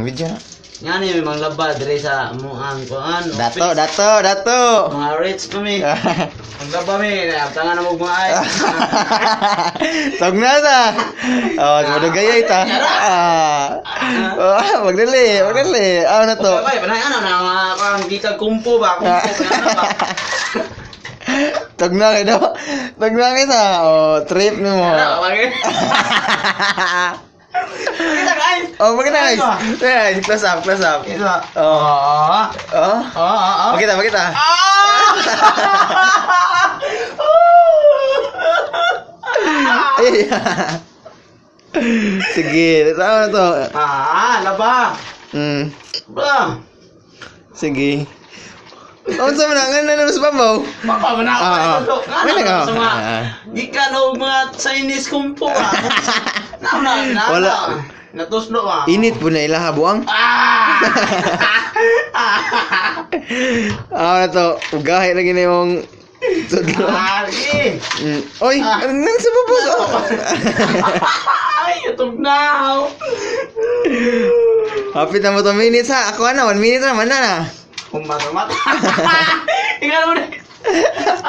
Video na. Nga ni may mga laba dire sa amuang kuan. Dato, dato, dato. Mga rich pa mi. Ang laba mi, tangan na mo mga ay. Tog na sa. Oh, madugay ta. Ah. Oh, magdali, magdali. Ano na to? Okay, panay ano na mga kuan gikan kumpo ba? Kumpo ano ba? Tog na kay do. Tog na kay sa. Oh, trip nimo. Ano, bagay. Kita, guys. Oh, maganda, guys. Guys, close up, close up. Ito. Oh. Oh. Oh. Oh. Makita, makita. Ah! Ay. Sige, tama na to. Ah, laba. Ba. Sige. Unsa man ang ano sa babaw? Papa man ako Ah, ito. ah. Ano Ano ka? sa mga Ah. gikan og mga Chinese kung fu ah. Na na na. Wala. Natuslo ah. Init po na ilaha buang. Ah! Ah, na to. Ugahi lagi na yung sudlo. Ah, sige. Oy, Ah. ano nang sa babaw? Ay, YouTube na. Hapit na mo to minutes ha. Ako na, 1 minute na man na. Kung mata mata. Ikaw mo na.